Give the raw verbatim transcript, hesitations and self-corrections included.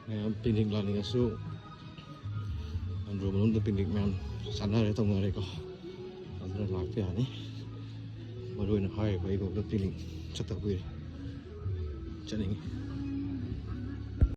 ꯃꯌꯥꯝ ꯄꯤꯛꯅꯤꯛ ꯂꯥꯛꯅꯤꯡꯉꯁꯨ ꯑꯟꯗ꯭ꯔꯣ ꯃꯅꯨꯡꯗ ꯄꯤꯛꯅꯤꯛ ꯃꯌꯥꯝ ꯆꯥꯅꯔꯦ, ꯇꯧꯅꯔꯦꯀꯣ꯫ ꯑꯗꯨꯅ ꯂꯥꯛꯄ ꯌꯥꯅꯤ꯫ ꯃꯔꯨ ꯑꯣꯏꯅ ꯍꯥꯏꯔꯤꯕ ꯑꯩꯕꯣꯛꯇ ꯄꯤꯛꯅꯤꯛ ꯆꯠꯇꯕ ꯀꯨꯏꯔꯦ, ꯆꯠꯅꯤꯡꯉꯤ꯫